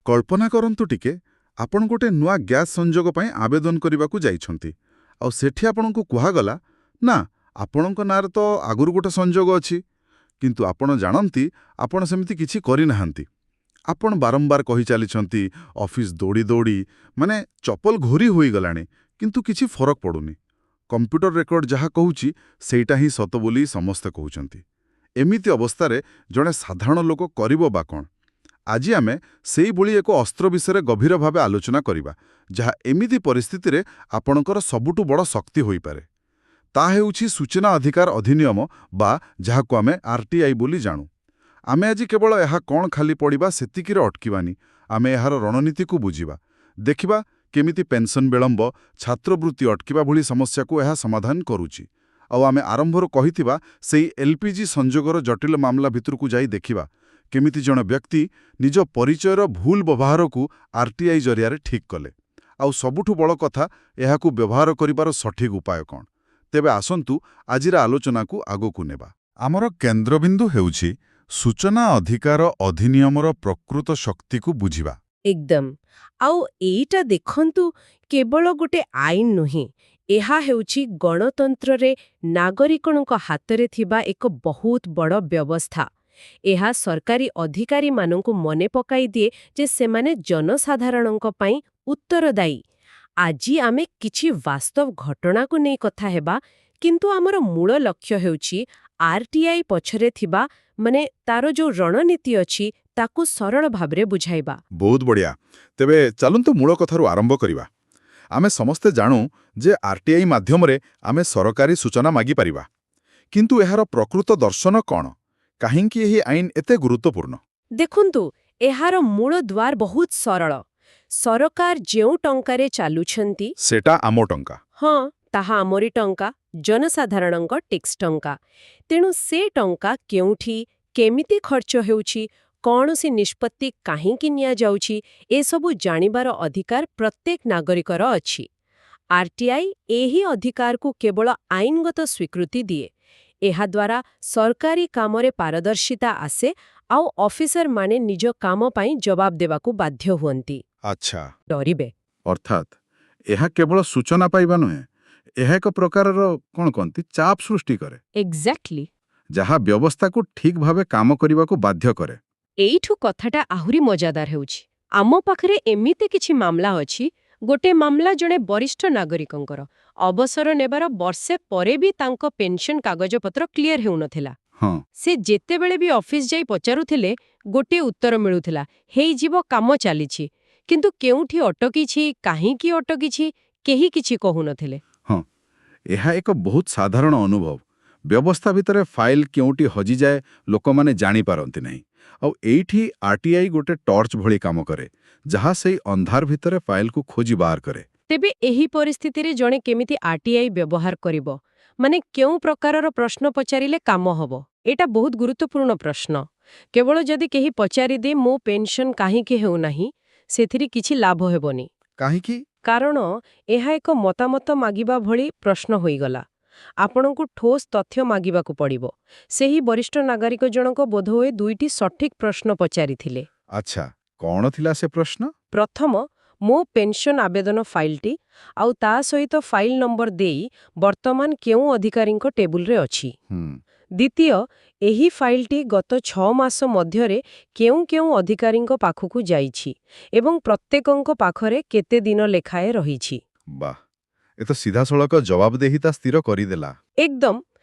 କଳ୍ପନା କରନ୍ତୁ ଟିକେ, ଆପଣ ଗୋଟେ ନୂଆ ଗ୍ୟାସ୍ ସଂଯୋଗ ପାଇଁ ଆବେଦନ କରିବାକୁ ଯାଇଛନ୍ତି, ଆଉ ସେଠି ଆପଣଙ୍କୁ କୁହାଗଲା, ନା, ଆପଣଙ୍କ ନାଁରେ ତ ଆଗରୁ ଗୋଟେ ସଂଯୋଗ ଅଛି। କିନ୍ତୁ ଆପଣ ଜାଣନ୍ତି, ଆପଣ ସେମିତି କିଛି କରିନାହାନ୍ତି। ଆପଣ ବାରମ୍ବାର କହି ଚାଲିଛନ୍ତି, ଅଫିସ ଦୌଡ଼ି ଦୌଡ଼ି ମାନେ ଚପଲ ଘୋରି ହୋଇଗଲାଣି, କିନ୍ତୁ କିଛି ଫରକ ପଡ଼ୁନି। କମ୍ପ୍ୟୁଟର ରେକର୍ଡ ଯାହା କହୁଛି, ସେଇଟା ହିଁ ସତ ବୋଲି ସମସ୍ତେ କହୁଛନ୍ତି। ଏମିତି ଅବସ୍ଥାରେ ଜଣେ ସାଧାରଣ ଲୋକ କରିବ ବା କ'ଣ? ଆଜି ଆମେ ସେଇଭଳି ଏକ ଅସ୍ତ୍ର ବିଷୟରେ ଗଭୀର ଭାବେ ଆଲୋଚନା କରିବା, ଯାହା ଏମିତି ପରିସ୍ଥିତିରେ ଆପଣଙ୍କର ସବୁଠୁ ବଡ଼ ଶକ୍ତି ହୋଇପାରେ। ତାହା ହେଉଛି ସୂଚନା ଅଧିକାର ଅଧିନିୟମ ବା ଯାହାକୁ ଆମେ ଆର୍ଟିଆଇ ବୋଲି ଜାଣୁ। ଆମେ ଆଜି କେବଳ ଏହା କ'ଣ ଖାଲି ପଡ଼ିବା ସେତିକିରେ ଅଟକିବାନି। ଆମେ ଏହାର ରଣନୀତିକୁ ବୁଝିବା, ଦେଖିବା କେମିତି ପେନ୍ସନ୍ ବିଳମ୍ବ, ଛାତ୍ରବୃତ୍ତି ଅଟକିବା ଭଳି ସମସ୍ୟାକୁ ଏହା ସମାଧାନ କରୁଛି। ଆଉ ଆମେ ଆରମ୍ଭରୁ କହିଥିବା ସେଇ ଏଲ୍ପିଜି ସଂଯୋଗର ଜଟିଳ ମାମଲା ଭିତରକୁ ଯାଇ ଦେଖିବା, କେମିତି ଜଣେ ବ୍ୟକ୍ତି ନିଜ ପରିଚୟର ଭୁଲ ବ୍ୟବହାରକୁ ଆର୍ଟିଆଇ ଜରିଆରେ ଠିକ୍ କଲେ। ଆଉ ସବୁଠୁ ବଡ଼ କଥା, ଏହାକୁ ବ୍ୟବହାର କରିବାର ସଠିକ୍ ଉପାୟ କ'ଣ? ତେବେ ଆସନ୍ତୁ, ଆଜିର ଆଲୋଚନାକୁ ଆଗକୁ ନେବା। ଆମର କେନ୍ଦ୍ରବିନ୍ଦୁ ହେଉଛି ସୂଚନା ଅଧିକାର ଅଧିନିୟମର ପ୍ରକୃତ ଶକ୍ତିକୁ ବୁଝିବା। ଏକଦମ। ଆଉ ଏଇଟା ଦେଖନ୍ତୁ, କେବଳ ଗୋଟେ ଆଇନ ନୁହେଁ, ଏହା ହେଉଛି ଗଣତନ୍ତ୍ରରେ ନାଗରିକଙ୍କ ହାତରେ ଥିବା ଏକ ବହୁତ ବଡ଼ ବ୍ୟବସ୍ଥା। ଏହା ସରକାରୀ ଅଧିକାରୀମାନଙ୍କୁ ମନେ ପକାଇ ଦିଏ ଯେ ସେମାନେ ଜନସାଧାରଣଙ୍କ ପାଇଁ ଉତ୍ତରଦାୟୀ। ଆଜି ଆମେ କିଛି ବାସ୍ତବ ଘଟଣାକୁ ନେଇ କଥା ହେବା, କିନ୍ତୁ ଆମର ମୂଳ ଲକ୍ଷ୍ୟ ହେଉଛି ଆରଟିଆଇ ପଛରେ ଥିବା, ମାନେ ତାର ଯୋଉ ରଣନୀତି ଅଛି, ତାକୁ ସରଳ ଭାବରେ ବୁଝାଇବା। ବହୁତ ବଢ଼ିଆ। ତେବେ ଚାଲନ୍ତୁ, ମୂଳ କଥାରୁ ଆରମ୍ଭ କରିବା। ଆମେ ସମସ୍ତେ ଜାଣୁ ଯେ ଆର୍ଟିଆଇ ମାଧ୍ୟମରେ ଆମେ ସରକାରୀ ସୂଚନା ମାଗିପାରିବା। କିନ୍ତୁ ଏହାର ପ୍ରକୃତ ଦର୍ଶନ କ'ଣ? କାହିଁକି ଏହି ଆଇନ ଏତେ ଗୁରୁତ୍ୱପୂର୍ଣ୍ଣ? ଦେଖନ୍ତୁ, ଏହାର ମୂଳ ଦ୍ୱାର ବହୁତ ସରଳ। ସରକାର ଯେଉଁ ଟଙ୍କାରେ ଚାଲୁଛନ୍ତି, ସେଟା ଆମ ଟଙ୍କା। ହଁ, ତାହା ଆମରି ଟଙ୍କା, ଜନସାଧାରଣଙ୍କ ଟିକ୍ସ ଟଙ୍କା। ତେଣୁ ସେ ଟଙ୍କା କେଉଁଠି କେମିତି ଖର୍ଚ୍ଚ ହେଉଛି, କୌଣସି ନିଷ୍ପତ୍ତି କାହିଁକି ନିଆଯାଉଛି, ଏସବୁ ଜାଣିବାର ଅଧିକାର ପ୍ରତ୍ୟେକ ନାଗରିକର ଅଛି। ଆରଟିଆଇ ଏହି ଅଧିକାରକୁ କେବଳ ଆଇନଗତ ସ୍ୱୀକୃତି ଦିଏ। ଏହାଦ୍ୱାରା ସରକାରୀ କାମରେ ପାରଦର୍ଶିତା ଆସେ ଆଉ ଅଫିସରମାନେ ନିଜ କାମ ପାଇଁ ଜବାବ ଦେବାକୁ ବାଧ୍ୟ ହୁଅନ୍ତି। ଡରିବେ। ଅର୍ଥାତ୍ ଏହା କେବଳ ସୂଚନା ପାଇବା ନୁହେଁ, ଏହା ଏକ ପ୍ରକାରର, କ'ଣ କହନ୍ତି, ଚାପ ସୃଷ୍ଟି କରେ, ଏକ୍ଜାକ୍ଟଲି। ଯାହା ବ୍ୟବସ୍ଥାକୁ ଠିକ୍ ଭାବେ କାମ କରିବାକୁ ବାଧ୍ୟ କରେ। ଏଇଠୁ କଥାଟା ଆହୁରି ମଜାଦାର ହେଉଛି। ଆମ ପାଖରେ ଏମିତି କିଛି ମାମଲା ଅଛି। ଗୋଟେ ମାମଲା ଜଣେ ବରିଷ୍ଠ ନାଗରିକଙ୍କର। ଅବସର ନେବାର ବର୍ଷେ ପରେ ବି ତାଙ୍କ ପେନ୍ସନ୍ କାଗଜପତ୍ର କ୍ଲିୟର ହେଉନଥିଲା। ସେ ଯେତେବେଳେ ବି ଅଫିସ ଯାଇ ପଚାରୁଥିଲେ, ଗୋଟିଏ ଉତ୍ତର ମିଳୁଥିଲା, ହେଇଯିବ, କାମ ଚାଲିଛି। କିନ୍ତୁ କେଉଁଠି ଅଟକିଛି, କାହିଁକି ଅଟକିଛି, କେହି କିଛି କହୁନଥିଲେ। ହଁ, ଏହା ଏକ ବହୁତ ସାଧାରଣ ଅନୁଭବ। ବ୍ୟବସ୍ଥା ଭିତରେ ଫାଇଲ୍ କେଉଁଠି ହଜିଯାଏ, ଲୋକମାନେ ଜାଣିପାରନ୍ତି ନାହିଁ। ଆଉ ଏଇଠି ଆର୍ଟିଆଇ ଗୋଟେ ଟର୍ଚ୍ଚ ଭଳି କାମ କରେ, ଯାହା ସେଇ ଅନ୍ଧାର ଭିତରେ ଫାଇଲ୍କୁ ଖୋଜି ବାହାର କରେ। ତେବେ ଏହି ପରିସ୍ଥିତିରେ ଜଣେ କେମିତି ଆରଟିଆଇ ବ୍ୟବହାର କରିବ? ମାନେ କେଉଁ ପ୍ରକାରର ପ୍ରଶ୍ନ ପଚାରିଲେ କାମ ହବ? ଏଇଟା ବହୁତ ଗୁରୁତ୍ୱପୂର୍ଣ୍ଣ ପ୍ରଶ୍ନ। କେବଳ ଯଦି କେହି ପଚାରିଦିଏ, ମୋ ପେନ୍ସନ୍ କାହିଁକି ହେଉନାହିଁ, ସେଥିରେ କିଛି ଲାଭ ହେବନି। କାହିଁକି? କାରଣ ଏହା ଏକ ମତାମତ ମାଗିବା ଭଳି ପ୍ରଶ୍ନ ହୋଇଗଲା। ଆପଣଙ୍କୁ ଠୋସ୍ ତଥ୍ୟ ମାଗିବାକୁ ପଡ଼ିବ। ସେହି ବରିଷ୍ଠ ନାଗରିକ ଜଣକ ବୋଧହୁଏ ଦୁଇଟି ସଠିକ୍ ପ୍ରଶ୍ନ ପଚାରିଥିଲେ। ଆଚ୍ଛା, କ'ଣ ଥିଲା ସେ ପ୍ରଶ୍ନ? ପ୍ରଥମ, ମୋ ପେନ୍ସନ୍ ଆବେଦନ ଫାଇଲଟି ଆଉ ତା ସହିତ ଫାଇଲ ନମ୍ବର ଦେଇ ବର୍ତ୍ତମାନ କେଉଁ ଅଧିକାରୀଙ୍କ ଟେବୁଲରେ ଅଛି। ଦ୍ୱିତୀୟ, ଏହି ଫାଇଲଟି ଗତ 6 ମାସ ମଧ୍ୟରେ କେଉଁ କେଉଁ ଅଧିକାରୀଙ୍କ ପାଖକୁ ଯାଇଛି ଏବଂ ପ୍ରତ୍ୟେକଙ୍କ ପାଖରେ କେତେ ଦିନ ଲେଖାଏଁ ରହିଛି। ବାଃ, ଏ ତ ସିଧାସଳଖ ଜବାବଦେହିତା ସ୍ଥିର କରିଦେଲା। ଏକଦମ।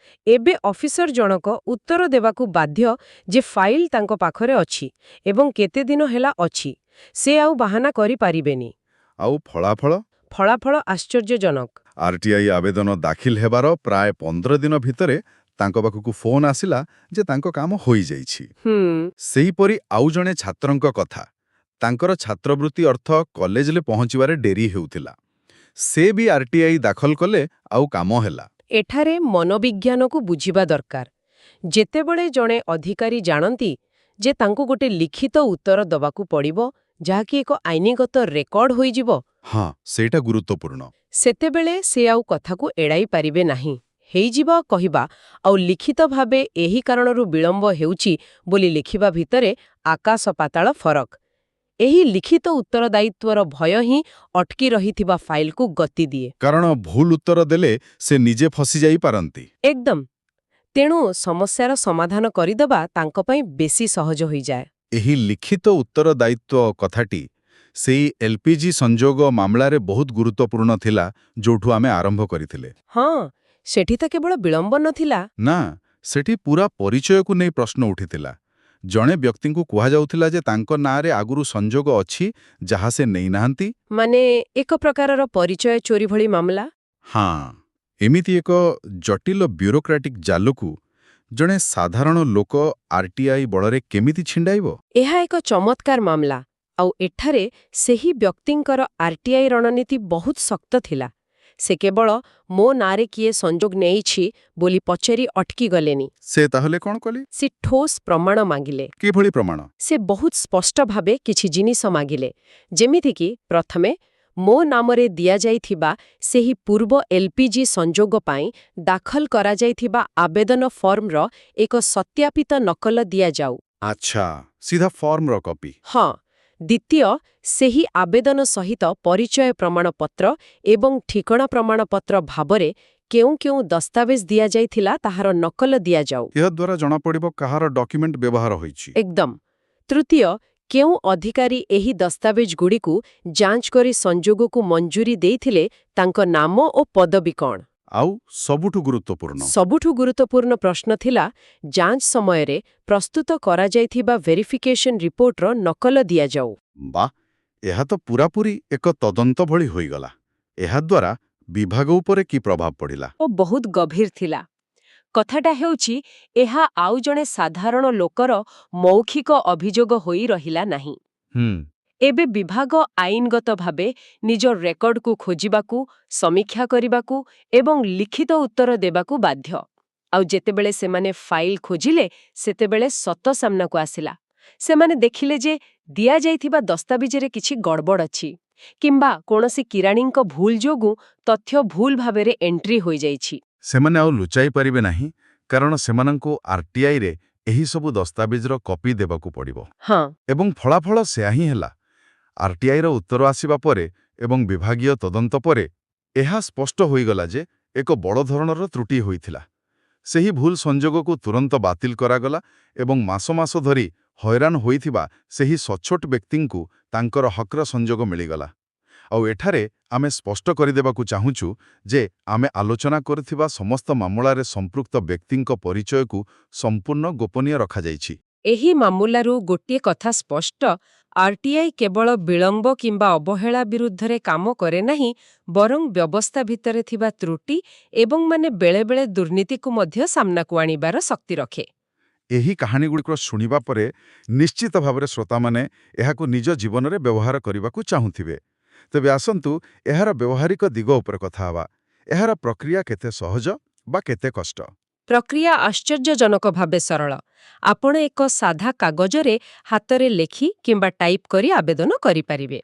ଏବେ ଅଫିସର ଜଣକ ଉତ୍ତର ଦେବାକୁ ବାଧ୍ୟ ଯେ ଫାଇଲ ତାଙ୍କ ପାଖରେ ଅଛି ଏବଂ କେତେ ଦିନ ହେଲା ଅଛି। ସେ ଆଉ ବାହାନା କରିପାରିବେନି। ଆଉ ଫଳାଫଳ? ଫଳାଫଳ ଆଶ୍ଚର୍ଯ୍ୟଜନକ। ଆରଟିଆଇ ଆବେଦନ ଦାଖିଲ ହେବାର ପ୍ରାୟ 15 ଦିନ ଭିତରେ ତାଙ୍କ ପାଖକୁ ଫୋନ୍ ଆସିଲା ଯେ ତାଙ୍କ କାମ ହୋଇଯାଇଛି। ସେହିପରି ଆଉ ଜଣେ ଛାତ୍ରଙ୍କ କଥା। ତାଙ୍କର ଛାତ୍ରବୃତ୍ତି ଅର୍ଥ କଲେଜରେ ପହଞ୍ଚିବାରେ ଡେରି ହେଉଥିଲା। ସେ ବି ଆରଟିଆଇ ଦାଖଲ କଲେ ଆଉ କାମ ହେଲା। ଏଠାରେ ମନୋବିଜ୍ଞାନକୁ ବୁଝିବା ଦରକାର। ଯେତେବେଳେ ଜଣେ ଅଧିକାରୀ ଜାଣନ୍ତି ଯେ ତାଙ୍କୁ ଗୋଟେ ଲିଖିତ ଉତ୍ତର ଦେବାକୁ ପଡ଼ିବ, ଯାହାକି ଏକ ଆଇନଗତ ରେକର୍ଡ ହୋଇଯିବ, ହଁ, ସେଇଟା ଗୁରୁତ୍ୱପୂର୍ଣ୍ଣ। ସେତେବେଳେ ସେ ଆଉ କଥାକୁ ଏଡ଼ାଇ ପାରିବେ ନାହିଁ। ହେଇଯିବ କହିବା ଆଉ ଲିଖିତ ଭାବେ ଏହି କାରଣରୁ ବିଳମ୍ବ ହେଉଛି ବୋଲି ଲେଖିବା ଭିତରେ ଆକାଶ ପାତାଳ ଫରକ। ଏହି ଲିଖିତ ଉତ୍ତରଦାୟିତ୍ୱର ଭୟ ହିଁ ଅଟକି ରହିଥିବା ଫାଇଲକୁ ଗତି ଦିଏ। କାରଣ ଭୁଲ ଉତ୍ତର ଦେଲେ ସେ ନିଜେ ଫସିଯାଇପାରନ୍ତି। ଏକଦମ। ତେଣୁ ସମସ୍ୟାର ସମାଧାନ କରିଦେବା ତାଙ୍କ ପାଇଁ ବେଶୀ ସହଜ ହୋଇଯାଏ। ଏହି ଲିଖିତ ଉତ୍ତରଦାୟିତ୍ୱ କଥାଟି ସେଇ ଏଲ୍ପିଜି ସଂଯୋଗ ମାମଲାରେ ବହୁତ ଗୁରୁତ୍ୱପୂର୍ଣ୍ଣ ଥିଲା, ଯୋଉଠୁ ଆମେ ଆରମ୍ଭ କରିଥିଲେ। ହଁ, ସେଠି ତ କେବଳ ବିଳମ୍ବ ନଥିଲା। ନା, ସେଠି ପୂରା ପରିଚୟକୁ ନେଇ ପ୍ରଶ୍ନ ଉଠିଥିଲା। ଜଣେ ବ୍ୟକ୍ତିଙ୍କୁ କୁହାଯାଉଥିଲା ଯେ ତାଙ୍କ ନାଁରେ ଆଗରୁ ସଂଯୋଗ ଅଛି, ଯାହା ସେ ନେଇନାହାନ୍ତି। ମାନେ ଏକ ପ୍ରକାରର ପରିଚୟ ଚୋରି ଭଳି ମାମଲା। ହଁ, ଏମିତି ଏକ ଜଟିଳ ବ୍ୟୁରୋକ୍ରାଟିକ୍ ଜାଲକୁ ଜଣେ ସାଧାରଣ ଲୋକ ଆରଟିଆଇ ବଳରେ କେମିତି ଛିଣ୍ଡାଇବ? ଏହା ଏକ ଚମତ୍କାର ମାମଲା, ଆଉ ଏଠାରେ ସେହି ବ୍ୟକ୍ତିଙ୍କର ଆରଟିଆଇ ରଣନୀତି ବହୁତ ଶକ୍ତ ଥିଲା। ସେ କେବଳ ମୋ ନାଁରେ କିଏ ସଂଯୋଗ ନେଇଛି ବୋଲି ପଚାରି ଅଟକି ଗଲେନି। ସେ ତାହେଲେ କ'ଣ କଲେ? ସେ ଠୋସ୍ ପ୍ରମାଣ ମାଗିଲେ। କିଭଳି ପ୍ରମାଣ? ସେ ବହୁତ ସ୍ପଷ୍ଟ ଭାବେ କିଛି ଜିନିଷ ମାଗିଲେ, ଯେମିତିକି ପ୍ରଥମେ, ମୋ ନାମରେ ଦିଆଯାଇଥିବା ସେହି ପୂର୍ବ ଏଲ୍ପିଜି ସଂଯୋଗ ପାଇଁ ଦାଖଲ କରାଯାଇଥିବା ଆବେଦନ ଫର୍ମର ଏକ ସତ୍ୟାପିତ ନକଲ ଦିଆଯାଉ। ଆଚ୍ଛା, ସିଧା ଫର୍ମର କପି। ହଁ। ଦ୍ୱିତୀୟ, ସେହି ଆବେଦନ ସହିତ ପରିଚୟ ପ୍ରମାଣପତ୍ର ଏବଂ ଠିକଣା ପ୍ରମାଣପତ୍ର ଭାବରେ କେଉଁ କେଉଁ ଦସ୍ତାବିଜ ଦିଆଯାଇଥିଲା ତାହାର ନକଲ ଦିଆଯାଉ। ଏହାଦ୍ୱାରା ଜଣାପଡ଼ିବ କାହାର ଡକ୍ୟୁମେଣ୍ଟ ବ୍ୟବହାର ହୋଇଛି। ଏକଦମ। ତୃତୀୟ, କେଉଁ ଅଧିକାରୀ ଏହି ଦସ୍ତାବିଜଗୁଡ଼ିକୁ ଯାଞ୍ଚ କରି ସଂଯୋଗକୁ ମଞ୍ଜୁରୀ ଦେଇଥିଲେ, ତାଙ୍କ ନାମ ଓ ପଦବୀ କ'ଣ? ଆଉ ସବୁଠୁ ଗୁରୁତ୍ୱପୂର୍ଣ୍ଣ? ସବୁଠୁ ଗୁରୁତ୍ୱପୂର୍ଣ୍ଣ ପ୍ରଶ୍ନ ଥିଲା, ଯାଞ୍ଚ ସମୟରେ ପ୍ରସ୍ତୁତ କରାଯାଇଥିବା ଭେରିଫିକେସନ ରିପୋର୍ଟର ନକଲ ଦିଆଯାଉ। ବାଃ, ଏହା ତ ପୂରାପୂରି ଏକ ତଦନ୍ତ ଭଳି ହୋଇଗଲା। ଏହାଦ୍ୱାରା ବିଭାଗ ଉପରେ କି ପ୍ରଭାବ ପଡ଼ିଲା? ଓ ବହୁତ ଗଭୀର ଥିଲା। କଥାଟା ହେଉଛି, ଏହା ଆଉ ଜଣେ ସାଧାରଣ ଲୋକର ମୌଖିକ ଅଭିଯୋଗ ହୋଇ ରହିଲା ନାହିଁ। ଏବେ ବିଭାଗ ଆଇନଗତ ଭାବେ ନିଜ ରେକର୍ଡକୁ ଖୋଜିବାକୁ, ସମୀକ୍ଷା କରିବାକୁ ଏବଂ ଲିଖିତ ଉତ୍ତର ଦେବାକୁ ବାଧ୍ୟ। ଆଉ ଯେତେବେଳେ ସେମାନେ ଫାଇଲ ଖୋଜିଲେ, ସେତେବେଳେ ସତ ସାମ୍ନାକୁ ଆସିଲା। ସେମାନେ ଦେଖିଲେ ଯେ ଦିଆଯାଇଥିବା ଦସ୍ତାବିଜରେ କିଛି ଗଡ଼ବଡ଼ ଅଛି କିମ୍ବା କୌଣସି କିରାଣୀଙ୍କ ଭୁଲ ଯୋଗୁଁ ତଥ୍ୟ ଭୁଲ ଭାବରେ ଏଣ୍ଟ୍ରି ହୋଇଯାଇଛି। ସେମାନେ ଆଉ ଲୁଚାଇ ପାରିବେ ନାହିଁ, କାରଣ ସେମାନଙ୍କୁ ଆରଟିଆଇରେ ଏହିସବୁ ଦସ୍ତାବିଜର କପି ଦେବାକୁ ପଡ଼ିବ। ଏବଂ ଫଳାଫଳ ସେୟା ହିଁ ହେଲା। ଆରଟିଆଇର ଉତ୍ତର ଆସିବା ପରେ ଏବଂ ବିଭାଗୀୟ ତଦନ୍ତ ପରେ ଏହା ସ୍ପଷ୍ଟ ହୋଇଗଲା ଯେ ଏକ ବଡ଼ ଧରଣର ତ୍ରୁଟି ହୋଇଥିଲା। ସେହି ଭୁଲ ସଂଯୋଗକୁ ତୁରନ୍ତ ବାତିଲ କରାଗଲା ଏବଂ ମାସ ମାସ ଧରି ହଇରାଣ ହୋଇଥିବା ସେହି ସଚ୍ଚୋଟ ବ୍ୟକ୍ତିଙ୍କୁ ତାଙ୍କର ହକ୍ର ସଂଯୋଗ ମିଳିଗଲା। ଆଉ ଏଠାରେ ଆମେ ସ୍ପଷ୍ଟ କରିଦେବାକୁ ଚାହୁଁଛୁ ଯେ ଆମେ ଆଲୋଚନା କରୁଥିବା ସମସ୍ତ ମାମଲାରେ ସମ୍ପୃକ୍ତ ବ୍ୟକ୍ତିଙ୍କ ପରିଚୟକୁ ସମ୍ପୂର୍ଣ୍ଣ ଗୋପନୀୟ ରଖାଯାଇଛି। ଏହି ମାମଲାରୁ ଗୋଟିଏ କଥା ସ୍ପଷ୍ଟ, ଆରଟିଆଇ କେବଳ ବିଳମ୍ବ କିମ୍ବା ଅବହେଳା ବିରୁଦ୍ଧରେ କାମ କରେ ନାହିଁ, ବରଂ ବ୍ୟବସ୍ଥା ଭିତରେ ଥିବା ତ୍ରୁଟି ଏବଂ ମାନେ ବେଳେବେଳେ ଦୁର୍ନୀତିକୁ ମଧ୍ୟ ସାମ୍ନାକୁ ଆଣିବାର ଶକ୍ତି ରଖେ। ଏହି କାହାଣୀଗୁଡ଼ିକ ଶୁଣିବା ପରେ ନିଶ୍ଚିତ ଭାବରେ ଶ୍ରୋତାମାନେ ଏହାକୁ ନିଜ ଜୀବନରେ ବ୍ୟବହାର କରିବାକୁ ଚାହୁଁଥିବେ। ତେବେ ଆସନ୍ତୁ ଏହାର ବ୍ୟବହାରିକ ଦିଗ ଉପରେ କଥା ହେବା। ଏହାର ପ୍ରକ୍ରିୟା କେତେ ସହଜ ବା କେତେ କଷ୍ଟ? ପ୍ରକ୍ରିୟା ଆଶ୍ଚର୍ଯ୍ୟଜନକ ଭାବେ ସରଳ। ଆପଣ ଏକ ସାଧା କାଗଜରେ ହାତରେ ଲେଖି କିମ୍ବା ଟାଇପ୍ କରି ଆବେଦନ କରିପାରିବେ।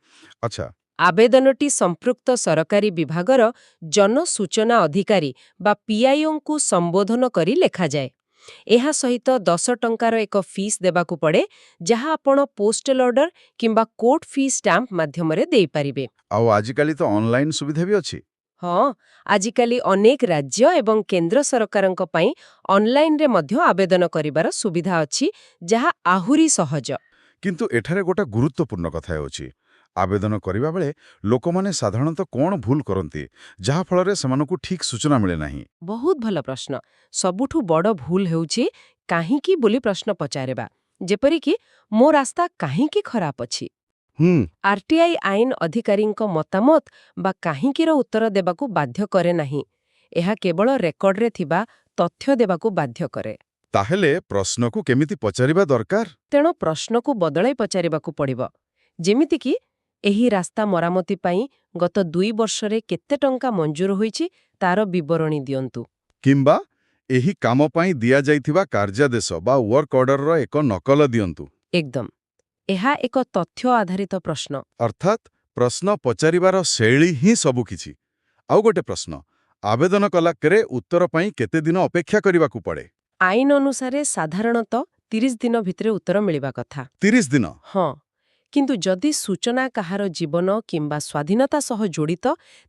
ଆବେଦନଟି ସମ୍ପୃକ୍ତ ସରକାରୀ ବିଭାଗର ଜନସୂଚନା ଅଧିକାରୀ ବା ପିଆଇଓଙ୍କୁ ସମ୍ବୋଧନ କରି ଲେଖାଯାଏ। ଏହା ସହିତ 10 ଟଙ୍କାର ଏକ ଫିସ୍ ଦେବାକୁ ପଡ଼େ, ଯାହା ଆପଣ ପୋଷ୍ଟାଲ ଅର୍ଡର କିମ୍ବା କୋର୍ଟ ଫି ଷ୍ଟାମ୍ପ ମାଧ୍ୟମରେ ଦେଇପାରିବେ। ଆଉ ଆଜିକାଲି ତ ଅନଲାଇନ୍ ସୁବିଧା ବି ଅଛି। ହଁ, ଆଜିକାଲି ଅନେକ ରାଜ୍ୟ ଏବଂ କେନ୍ଦ୍ର ସରକାରଙ୍କ ପାଇଁ ଅନଲାଇନରେ ମଧ୍ୟ ଆବେଦନ କରିବାର ସୁବିଧା ଅଛି, ଯାହା ଆହୁରି ସହଜ। କିନ୍ତୁ ଏଠାରେ ଗୋଟେ ଗୁରୁତ୍ୱପୂର୍ଣ୍ଣ କଥା ହେଉଛି, ଆବେଦନ କରିବା ବେଳେ ଲୋକମାନେ ସାଧାରଣତଃ କ'ଣ ଭୁଲ କରନ୍ତି, ଯାହାଫଳରେ ସେମାନଙ୍କୁ ଠିକ୍ ସୂଚନା ମିଳେ ନାହିଁ? ବହୁତ ଭଲ ପ୍ରଶ୍ନ। ସବୁଠୁ ବଡ଼ ଭୁଲ ହେଉଛି କାହିଁକି ବୋଲି ପ୍ରଶ୍ନ ପଚାରିବା, ଯେପରିକି ମୋ ରାସ୍ତା କାହିଁକି ଖରାପ ଅଛି? ଆରଟିଆଇ ଆଇନ ଅଧିକାରୀଙ୍କ ମତାମତ ବା କାହିଁକିର ଉତ୍ତର ଦେବାକୁ ବାଧ୍ୟ କରେ ନାହିଁ। ଏହା କେବଳ ରେକର୍ଡରେ ଥିବା ତଥ୍ୟ ଦେବାକୁ ବାଧ୍ୟ କରେ। ତାହେଲେ ପ୍ରଶ୍ନକୁ କେମିତି ପଚାରିବା ଦରକାର? ତେଣୁ ପ୍ରଶ୍ନକୁ ବଦଳାଇ ପଚାରିବାକୁ ପଡ଼ିବ, ଯେମିତିକି ଏହି ରାସ୍ତା ମରାମତି ପାଇଁ ଗତ 2 ବର୍ଷରେ କେତେ ଟଙ୍କା ମଞ୍ଜୁର ହୋଇଛି, ତାର ବିବରଣୀ ଦିଅନ୍ତୁ। କିମ୍ବା ଏହି କାମ ପାଇଁ ଦିଆଯାଇଥିବା କାର୍ଯ୍ୟାଦେଶ ବା ୱାର୍କ ଅର୍ଡରର ଏକ ନକଲ ଦିଅନ୍ତୁ। ଏକଦମ। ଏହା ଏକ ତଥ୍ୟ ଆଧାରିତ ପ୍ରଶ୍ନ। ଅର୍ଥାତ୍ ପ୍ରଶ୍ନ ପଚାରିବାର ଶୈଳୀ ହିଁ ସବୁକିଛି। ଆଉ ଗୋଟେ ପ୍ରଶ୍ନ, ଆବେଦନ କଲା ପରେ ଉତ୍ତର ପାଇଁ କେତେ ଦିନ ଅପେକ୍ଷା କରିବାକୁ ପଡ଼େ? ଆଇନ ଅନୁସାରେ ସାଧାରଣତଃ 30 ଦିନ ଭିତରେ ଉତ୍ତର ମିଳିବା କଥା। 30 ଦିନ? ହଁ, କିନ୍ତୁ ଯଦି ସୂଚନା କାହାର ଜୀବନ କିମ୍ବା ସ୍ୱାଧୀନତା ସହ ଜଡ଼ିତ,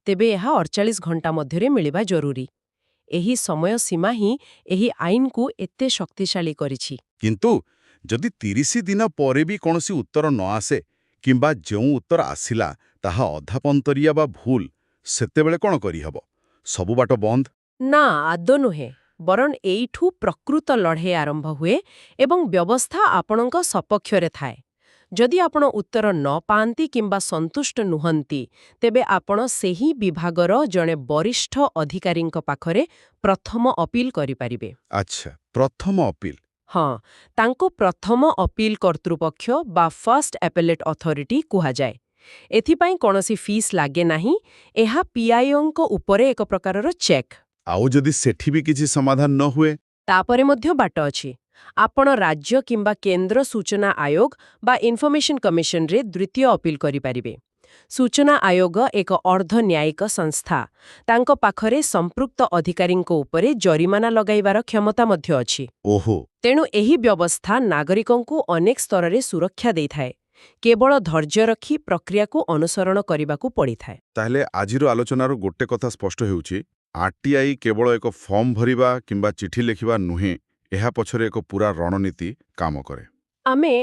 ତେବେ ଏହା 48 ଘଣ୍ଟା ମଧ୍ୟରେ ମିଳିବା ଜରୁରୀ। ଏହି ସମୟ ସୀମା ହିଁ ଏହି ଆଇନକୁ ଏତେ ଶକ୍ତିଶାଳୀ କରିଛି। କିନ୍ତୁ ଯଦି 30 ଦିନ ପରେ ବି କୌଣସି ଉତ୍ତର ନ ଆସେ କିମ୍ବା ଯେଉଁ ଉତ୍ତର ଆସିଲା ତାହା ଅଧାପନ୍ତରିଆ ବା ଭୁଲ, ସେତେବେଳେ କ'ଣ କରିହେବ? ସବୁ ବାଟ ବନ୍ଦ? ନା, ଆଦୌ ନୁହେଁ। ବରଂ ଏଇଠୁ ପ୍ରକୃତ ଲଢ଼େଇ ଆରମ୍ଭ ହୁଏ ଏବଂ ବ୍ୟବସ୍ଥା ଆପଣଙ୍କ ସପକ୍ଷରେ ଥାଏ। ଯଦି ଆପଣ ଉତ୍ତର ନ ପାଆନ୍ତି କିମ୍ବା ସନ୍ତୁଷ୍ଟ ନୁହନ୍ତି, ତେବେ ଆପଣ ସେହି ବିଭାଗର ଜଣେ ବରିଷ୍ଠ ଅଧିକାରୀଙ୍କ ପାଖରେ ପ୍ରଥମ ଅପିଲ କରିପାରିବେ। ଆଚ୍ଛା, ପ୍ରଥମ ଅପିଲ। ହଁ, ତାଙ୍କୁ ପ୍ରଥମ ଅପିଲ କର୍ତ୍ତୃପକ୍ଷ ବା ଫର୍ଷ୍ଟ ଆପେଲେଟ୍ ଅଥରିଟି କୁହାଯାଏ। ଏଥିପାଇଁ କୌଣସି ଫିସ୍ ଲାଗେ ନାହିଁ। ଏହା ପିଆଇଓଙ୍କ ଉପରେ ଏକ ପ୍ରକାରର ଚେକ୍। ଆଉ ଯଦି ସେଠି ବି କିଛି ସମାଧାନ ନ ହୁଏ? ତାପରେ ମଧ୍ୟ ବାଟ ଅଛି। ଆପଣ ରାଜ୍ୟ କିମ୍ବା କେନ୍ଦ୍ର ସୂଚନା ଆୟୋଗ ବା ଇନଫର୍ମେସନ କମିଶନରେ ଦ୍ୱିତୀୟ ଅପିଲ କରିପାରିବେ। ସୂଚନା ଆୟୋଗ ଏକ ଅର୍ଦ୍ଧନ୍ୟାୟିକ ସଂସ୍ଥା। ତାଙ୍କ ପାଖରେ ସମ୍ପୃକ୍ତ ଅଧିକାରୀଙ୍କ ଉପରେ ଜରିମାନା ଲଗାଇବାର କ୍ଷମତା ମଧ୍ୟ ଅଛି। ଓହୋ। ତେଣୁ ଏହି ବ୍ୟବସ୍ଥା ନାଗରିକଙ୍କୁ ଅନେକ ସ୍ତରରେ ସୁରକ୍ଷା ଦେଇଥାଏ। କେବଳ ଧୈର୍ଯ୍ୟ ରଖି ପ୍ରକ୍ରିୟାକୁ ଅନୁସରଣ କରିବାକୁ ପଡ଼ିଥାଏ। ତାହେଲେ ଆଜିର ଆଲୋଚନାରୁ ଗୋଟେ କଥା ସ୍ପଷ୍ଟ ହେଉଛି, ଆରଟିଆଇ କେବଳ ଏକ ଫର୍ମ ଭରିବା କିମ୍ବା ଚିଠି ଲେଖିବା ନୁହେଁ, ଏହା ପଛରେ ଏକ ପୂରା ରଣନୀତି କାମ କରେ। ଆମେ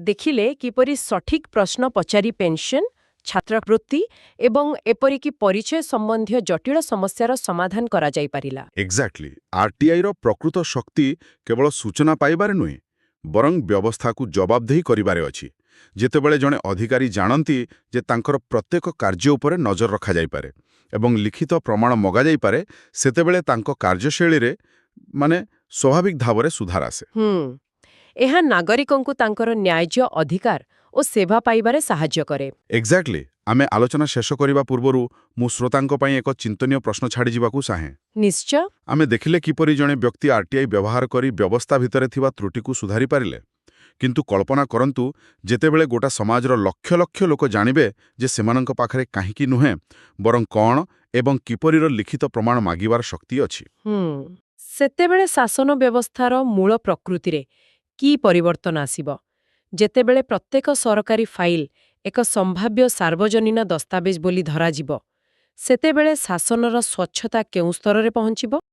ଦେଖିଲେ କିପରି ସଠିକ୍ ପ୍ରଶ୍ନ ପଚାରି ପେନ୍ସନ୍, ଛାତ୍ରବୃତ୍ତି ଏବଂ ଏପରିକି ପରିଚୟ ସମ୍ବନ୍ଧୀୟ ଜଟିଳ ସମସ୍ୟାର ସମାଧାନ କରାଯାଇପାରିଲା। ଏକ୍ଜାକ୍ଟଲି। ଆରଟିଆଇର ପ୍ରକୃତ ଶକ୍ତି କେବଳ ସୂଚନା ପାଇବାରେ ନୁହେଁ, ବରଂ ବ୍ୟବସ୍ଥାକୁ ଜବାବଦେହି କରିବାରେ ଅଛି। ଯେତେବେଳେ ଜଣେ ଅଧିକାରୀ ଜାଣନ୍ତି ଯେ ତାଙ୍କର ପ୍ରତ୍ୟେକ କାର୍ଯ୍ୟ ଉପରେ ନଜର ରଖାଯାଇପାରେ ଏବଂ ଲିଖିତ ପ୍ରମାଣ ମଗାଯାଇପାରେ, ସେତେବେଳେ ତାଙ୍କ କାର୍ଯ୍ୟଶୈଳୀରେ ମାନେ ସ୍ୱାଭାବିକ ଭାବରେ ସୁଧାର ଆସେ। ଏହା ନାଗରିକଙ୍କୁ ତାଙ୍କର ନ୍ୟାଯ୍ୟ ଅଧିକାର ଓ ସେବା ପାଇବାରେ ସାହାଯ୍ୟ କରେ। ଏକ୍ଜାକ୍ଟଲି। ଆମେ ଆଲୋଚନା ଶେଷ କରିବା ପୂର୍ବରୁ ମୁଁ ଶ୍ରୋତାଙ୍କ ପାଇଁ ଏକ ଚିନ୍ତନୀୟ ପ୍ରଶ୍ନ ଛାଡ଼ିଯିବାକୁ ଚାହେଁ। ନିଶ୍ଚୟ। ଆମେ ଦେଖିଲେ କିପରି ଜଣେ ବ୍ୟକ୍ତି ଆରଟିଆଇ ବ୍ୟବହାର କରି ବ୍ୟବସ୍ଥା ଭିତରେ ଥିବା ତ୍ରୁଟିକୁ ସୁଧାରି ପାରିଲେ। କିନ୍ତୁ କଳ୍ପନା କରନ୍ତୁ, ଯେତେବେଳେ ଗୋଟା ସମାଜର ଲକ୍ଷ ଲକ୍ଷ ଲୋକ ଜାଣିବେ ଯେ ସେମାନଙ୍କ ପାଖରେ କାହିଁକି ନୁହେଁ, ବରଂ କ'ଣ ଏବଂ କିପରିର ଲିଖିତ ପ୍ରମାଣ ମାଗିବାର ଶକ୍ତି ଅଛି। ସେତେବେଳେ ଶାସନ ବ୍ୟବସ୍ଥାର ମୂଳ ପ୍ରକୃତିରେ କି ପରିବର୍ତ୍ତନ ଆସିବ, ଯେତେବେଳେ ପ୍ରତ୍ୟେକ ସରକାରୀ ଫାଇଲ୍ ଏକ ସମ୍ଭାବ୍ୟ ସାର୍ବଜନୀନ ଦସ୍ତାବିଜ ବୋଲି ଧରାଯିବ, ସେତେବେଳେ ଶାସନର ସ୍ୱଚ୍ଛତା କେଉଁ ସ୍ତରରେ ପହଞ୍ଚିବ?